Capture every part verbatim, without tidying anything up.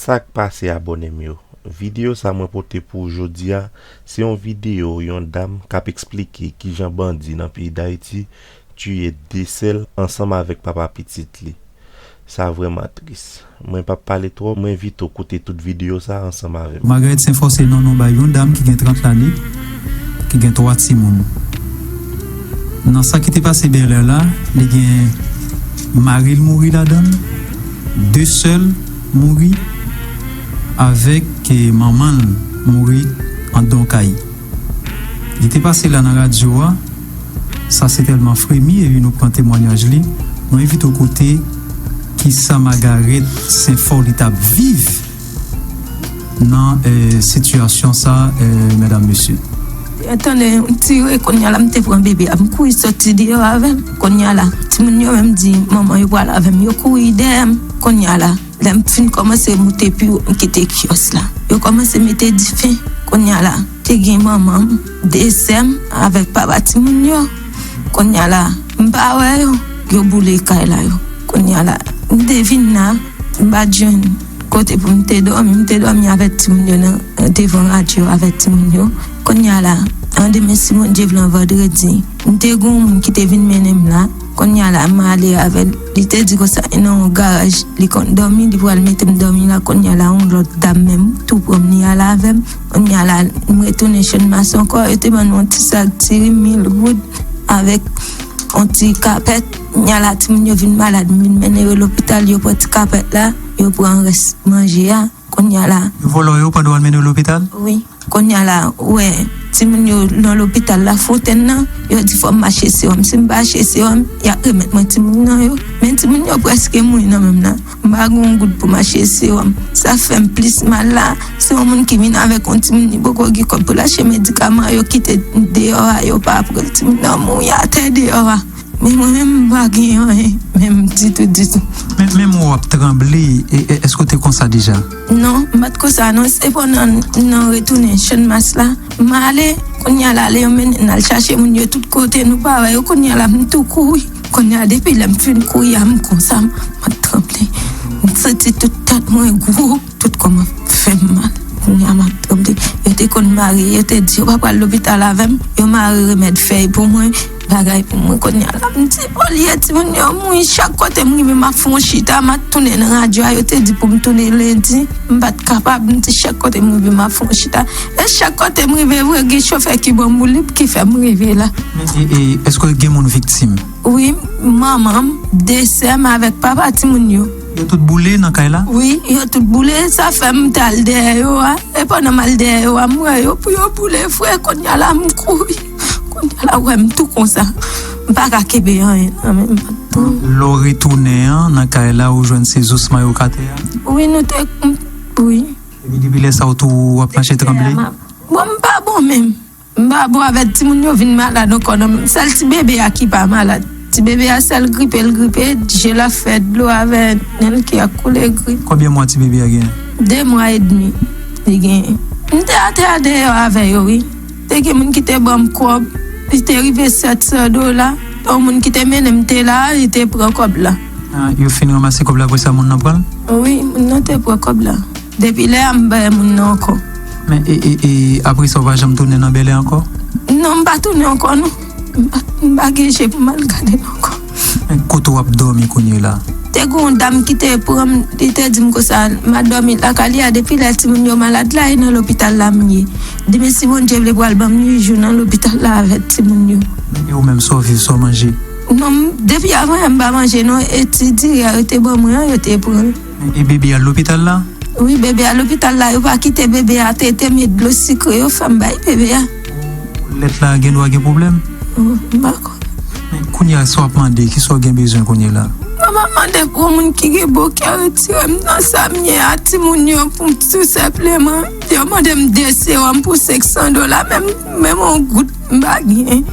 Sa k pase, abòne m yo? Videyo sa mwen pote pou w jodi a, se yon videyo yon dam k ap eksplike kijan bandi nan peyi Dayiti tiye de sè l ansanm avèk papa pitit li. Sa vrèman tris. Mwen p ap pale twòp, mwen envite w koute tout videyo sa ansanm avè m. Margaret Saint-Fort se non nou bay yon dam ki gen trant lane, ki gen twa timoun. Nan sa ki te pase Bèlè la, li gen mari l mouri ladan l, de sè l mouri, avèk, eh, manman l mouri anndan kay. Li te pase la nan radyo a, sa se tèlman fremi, epi nou pran temwanyaj li, nou envite w koute kisa Margaret Saint-Fort li t ap viv nan, eh, sitiyasyon sa, eh, medam, mesye. Yo tande yon tire, kounye a la, m te pran bebe a, m kouri soti deyò avè l. Kounye a la, timoun yo menm di, manman yo pral avè m, yo kouri dèyè m. Kounye a la, lè m fin kòmanse moute pi wo, m kite kyòs la. Yo kòmanse mete dife. Kounye a la, te gen manman m, de sè m, avèk papa timoun yo. Kounye a la, m pa wè yo, yo boule kay la yo. Kounye a la, m te vin la, m pa t jwenn kote pou m te dòmi, m te dòmi avèk timoun yo nan, devan radyo avèk timoun yo. Kounye a la, an demen, si Bondye vle, an vandredi, m te gen yon moun ki te vin mennen m la. Kounye a la, m ale avè l. Li te di konsa, e nan yon garaj, li konn dòmi, li pral mete m dòmi la. Kounye a la, yon lòt dam menm, tou pran m, li ale avè m. Kounye a la, m retounen Channmas ankò, yo te ban nou yon ti sak diri, mil goud, avèk yon ti kapèt. Kounye a la, timoun yo vin malad, m vin mennen yo lopital, yo pran ti kapèt la, yo pran rès manje a. Kounye a la. Yo vòlò yo pandan w al mennen yo lopital? Wi. Kounye a la, ou wè, timoun yo nan lopital Lafontèn nan, yo di fò m achte sewòm. Si m pa achte sewòm, y ap remèt mwen timoun nan yo. Men timoun yo prèske mouri nan men m nan. M pa gen yon goud pou m achte sewòm. Sa fè m plis mal la, se yon moun ki vin avèk yon timoun, li poko gen kòb pou l achte medikaman, yo kite deyò a, yo pa pran l, timoun nan mouri atè deyò a. Men mwen menm, m pa gen anyen, menm ditou, ditou. Men, menm w ap tranble, e, e, èske w te konsa deja? Non, m pa t konsa non. Se pandan n, nan retounen Channmas la, m ale, kounye a la, lè yo mennen n al chache moun yo tout kote, nou pa wè yo, kounye a la, m tou kouri. Kounye a, depi lè m fin kouri a, m konsa, m, m ap tranble. M santi tout tèt mwen gwo. Tout kò m ap fè m mal. Kounye a m ap tranble. Yo te konn mare, yo te di yo pa pral lopital avè m. Yo mare remèd fèy pou mwen, bagay pou mwen. Kounye a la, m di, olye timoun yo mouri, chak kote m rive, m ap fè yon chita, m ap tounen nan radyo a, yo te di pou m tounen lendi. M pa t kapab, m di, chak kote m rive, m ap fè yon chita. E chak kote m rive, vre, gen chofè ki ban m woulib ki fè m rive la. Men, e, e, èske gen moun viktim? Wi, manman m, de sè m avèk papa timoun yo. Yo tout boule nan kay la? Wi, yo tout boule, sa fè m t al dèyè yo a. E pandan m al dèyè yo a, m wè yo, pou yo boule vre, kounye a la, m kouri. Kounye a la, wè m tou konsa. M pa ka kenbe anyen nan men m. Lè w retounen an, nan kay la, ou jwenn se zousman yo k atè a? Wi, nou te, wi. Epi depi lè sa, ou tou w ap mache tranble? Bon, m pa bon menm. M pa bon avè timoun yo vin malad ankò non. Sèl ti bebe a ki pa malad. Ti bebe a sèl gripe l gripe, je l ap fè dlo avè nen l ki ap koule grip. Konbyen mwa ti bebe a genyen? De mwa edmi li genyen. M te atè a deyò avè yo, wi. Te gen moun ki te ban m kòb. Li te rive sèt san dola. Yon moun ki te mennen m te la, li te pran kòb la. Ah, yo fin ranmase kòb la, apre sa moun nan pran l? Wi, moun nan te pran kòb la. Depi lè a, m pa wè moun nan ankò. Men, e, e, e, apre sa, ou pa janm tounen nan Bèlè ankò? Non, m pa tounen ankò, non. M pa, m pa gen je pou m al gade l ankò. Men, kote w ap dòmi kounye la? Te gen yon dam ki te pran m, li te di m konsa, m a dòmi lakay li a, depi lè timoun yo malad la, e nan lopital la m ye. Demen, si Bondye vle, pral ban m uit jou nan lopital la avèk timoun yo. Men, e ou menm, sa w viv, sa w manje? Non, m, depi avan yè, m pa manje, non, e ti diri a yo te ban mwen an, yo te pran l. E bebe a lopital la? Wi, bebe a lopital la, yo pa kite bebe a tete, men dlo sikre yo fè m bay bebe a. Lèt la gen dwa gen pwoblèm? Oh, m pa konnen. Men kounye a, sa w ap mande, kisa w gen bezwen kounye la? Mwen, m ap mande pou yon moun ki gen bon kè retire m nan sa m ye a, timoun yo, pou m tou senpleman. Yo mande m de sewòm pou senk san dola, menm, menm yon goud m pa gen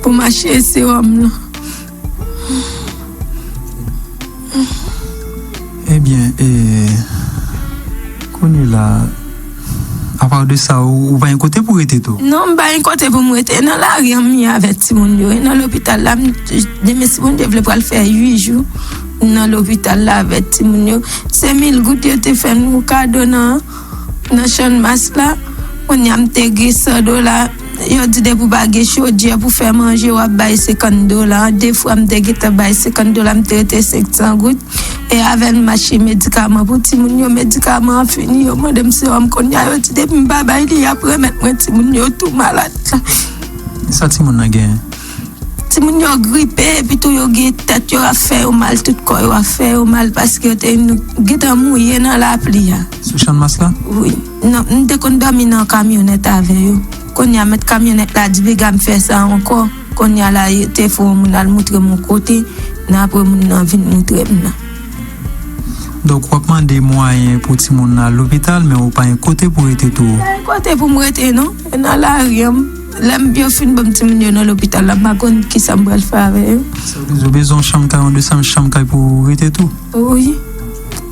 pou m achte sewòm nan. Ebyen, e, kounye la, apa de sa, ou, ou pa gen kote pou rete tou? Non, m pa gen kote pou m rete. Nan lari an m ye avèk timoun yo. E nan lopital la, m, demen, si Bondye vle, pral fè uit jou. nan lopital la avèk timoun yo. Se mil goud yo te fè nou kado nan, nan Channmas la. Kounye a m te gen san dola. Yo di depi w pa gen chodyè pou fè manje, w ap bay senkant dola. De fwa m te gentan bay senkant dola, m te rete senk san goud. E avè l m achte medikaman pou timoun yo. Medikaman an fini, yo mande m sewòm kounye a. Yo di depi m pa bay li, y ap remèt mwen timoun yo tou malad la. Sa timoun nan genyen? Timoun yo gripe, epi tou yo gen tèt yo ap fè yo mal, tout kò yo ap fè yo mal, paske yo te gentan mouye nan lapli a. Sou Channmas la? Wi. Non, m te konn dòmi nan kamyonèt avè yo. Kounye a, mèt kamyonèt la di piga m fè sa ankò. Kounye a la, yo te fè yon moun al montre m yon kote, nan apre moun nan vin montre m nan. Donk, w ap mande mwayen pou timoun nan al lopital, men ou pa gen kote pou rete tou. Pa gen kote pou m rete, non. E nan lari a, m, lè m, yo fin ban m timoun yo nan lopital la, m pa konn kisa m pral fè avè yo. Sa vle di, ou bezwen yon chanm kay, yon dezyèm chanm kay pou ou rete tou? Wi.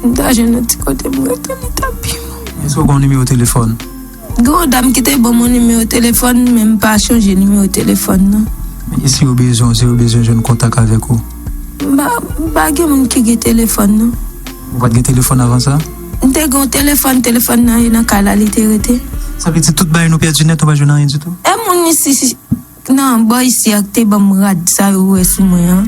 M ta jwenn yon ti kote m rete, li ta pi bon. Èske w gen yon nimewo telefòn? Gen yon dam ki te ban m yon nimewo telefòn, men m pa chanje nimewo telefòn nan. Men e si yo bezwen, si yo bezwen jwenn kontak avèk ou? M pa, m pa gen moun ki gen telefòn nan. Ou pa t gen telefòn avan sa? M te gen yon telefòn, telefòn nan e nan kay la li te rete. Sa vle di tout bagay nou pèdi nèt, nou pa jwenn anyen ditou? E moun isi, si, nan bò isi a ki te ban m rad sa yo wè sou mwen an.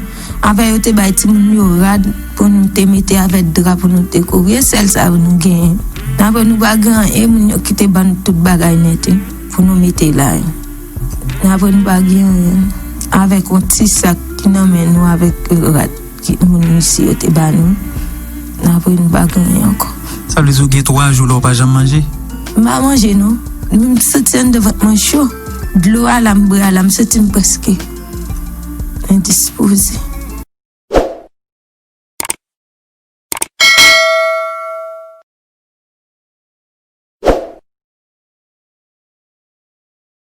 Apre yo te bay timoun yo rad pou nou te mete avèk dra pou nou te kouvri. E sèl sa yo nou genyen. Apre nou pa gen anyen, moun yo kite ban nou tout bagay nèt, wi, pou nou mete la, wi. Apre nou pa gen anyen. Avèk yon ti sak ki nan men nou avèk rad ki moun isi yo te ba nou. Apre nou pa gen anyen ankò. Sa vle di ou gen twa jou la ou pa janm manje? M pa manje non. M santi anndan vant mwen cho. Dlo a la m bwè a la, m santi m prèske endispoze.